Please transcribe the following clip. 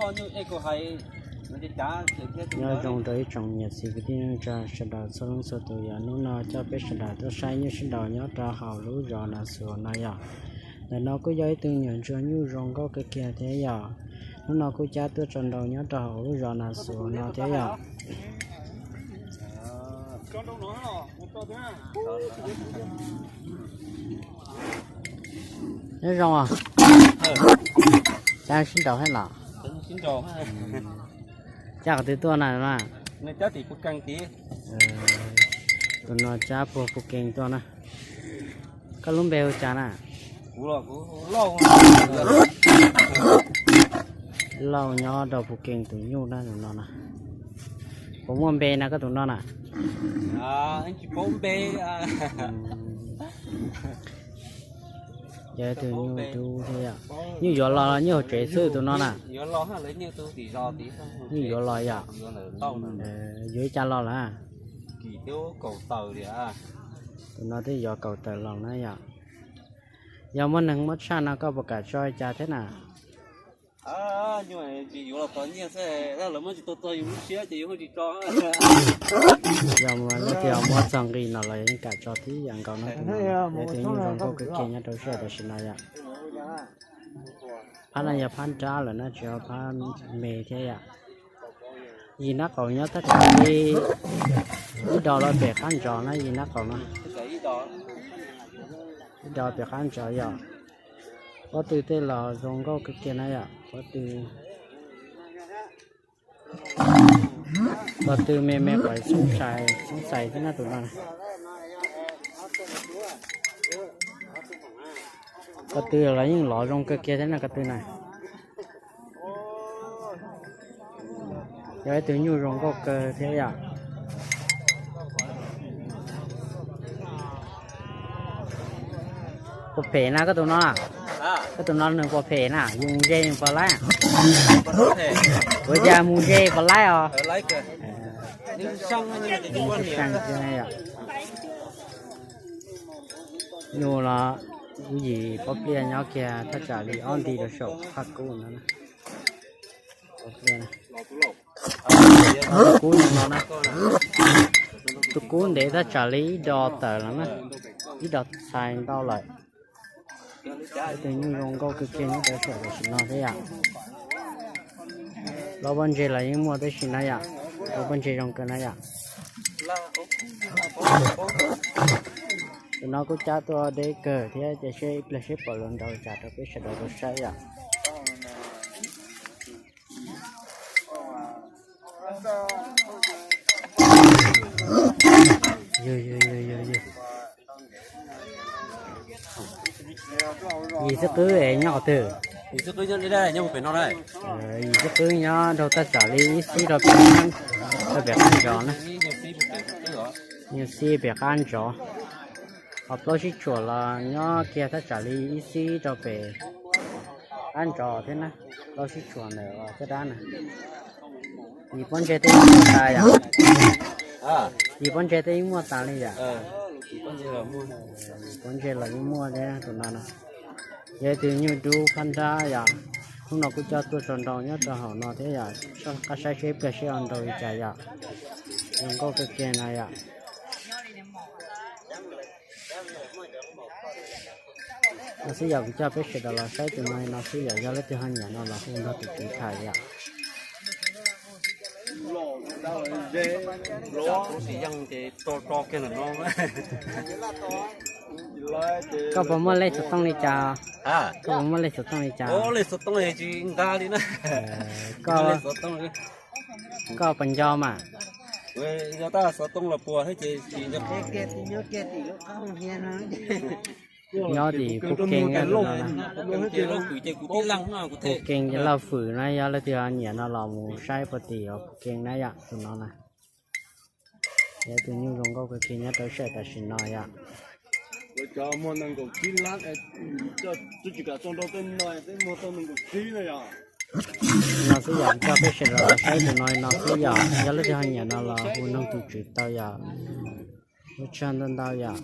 Nyob zoo rau ib tsoom niam txiv kwv tij neej tsa sawv daws txhua leej txhua tus, yog hnub no coj peb sawv daws tuaj saib nyuj sib nraus nyob rau hauv lub zos Nas Xuas no yom. Ntawm no kuj yog ib tug nyuam ntsuag nyuj zoo nkauj kawg kiag thiab yom. Hnub no kuj cab tuaj tso nraus nyob rau hauv lub zos Nas Xuas no thiab yom. Nyob zoo os. Cab sib nraus thiab los? Cab qhov twg tuaj na? Tus no cab puag Phu Kees tuaj na. Koj lub npe hu cas na? Lauj, nyob rau Phu Kees tus nyuj na tus no na. Puas muaj npe na koj tus no na? Yog ib tug nyuj dub thiab yom. Nyuj yuav los los nyuj hauv tsev xwb tus no na? Nyuj yuav los yom. Yuav ib co los lawm. Tus no twb yuav kaum tawm los na yom. Yog muaj neeg muab tshaj no koj puas kam tso li cas thiab na? Yog muaj leej twg muab txog nqi no los yeej kam tso tib yam nkaus na. Tus no yog ib tug nyuj zoo nkauj kawg kiag nyob rau sij hawm tam sim no yom. Phab no yog phab nrab lawm na, tsis yog phab me thiab yom. Yim nab qaum nyob thaj tsam li ib dos los pem qab ntsov na, yim nab qaum no. Ib dos pem qab ntsov yom. Pob tw tej los zoo nkauj kawg kiag na yom, pob tw. Pob tw me me pom xoob xais xoob xais thiab na tus no. Ko tw los yeej lov zoo kawg kiag thiab na ko tw na. Yog ib tug nyuj zoo nkauj kawg thiab yom. Puas phem na koj tus no? Koj tus no nws puas phem na, yus mus ze yus puas laib? Ua cas mus ze puas laib os? Nyuj los kuv yim pob pliaj nyob kiag thaj tsam li ob nti rau saum phaj kub no. Tus kub no na, tus kub ntev thaj tsam li ib dos tawm los na, ib dos txhais ntau lawm. Ib tug nyuj zoo nkauj kawg kiag nyob rau sij hawm tam sim no thiab yom. Lub pob ntseg los yeej muaj tab sis na yom, lub pob ntseg zoo kawg na yom. Tus no kuj cab tuaj deb kawg thiab, cia seb ib pliag seb pom los nraus cas rau peb sawv daws tau saib yom. Yog, yog, yog, yog, yog. Yim xib qwb nyob qhov twg? Yim xib qwb nyob rau thaj tsam li ib xib rau pem qab ntsov na. Yim xib pem qab ntsov. Ho plaub sib tshuam los nyob kiag thaj tsam li ib xib rau pem qab ntsov thiab na. Plaub sib tshuam ntawm caj dab na. Yim pob ntseg tej yeej muaj tas yom. Yim pob ntseg tej yeej muaj tas li yom. Pob ntseg los yeej muaj thiab tus no na. Yog ib tug nyuj dub phab nrab yom. Hnub no kuj coj tuaj tso nraus nyob rau hauv no thiab yom, qab saib seb ib pliag seb ho nraus li cas yom. Zoo nkauj kawg kiag no yom. No xwb yom, kuv coj peb sawv daws los saib tus no no xwb yom, yog leej twg ho nyiam no los hu nrog tus tswv tham yom. Koj puas muaj lej xov tooj li cas? Koj puas muaj lej xov tooj li cas? Koj puas nco mas? Nyob tim Phuj Kees, Phuj Kees ces Lauj Fwm na, yog leej twg ho nyiam no los mus saib puag tim Phuj Kees na yom, tus no na. Yog tus nyuj zoo nkauj kawg kiag nyob rau sij hawm tam sim no yom. No xwb yom, coj peb sawv daws los saib tus no no xwb yom, yog leej twg ho nyiam no los hu nrog tus tswv tau yom. Ua tsaug ntau ntau yom.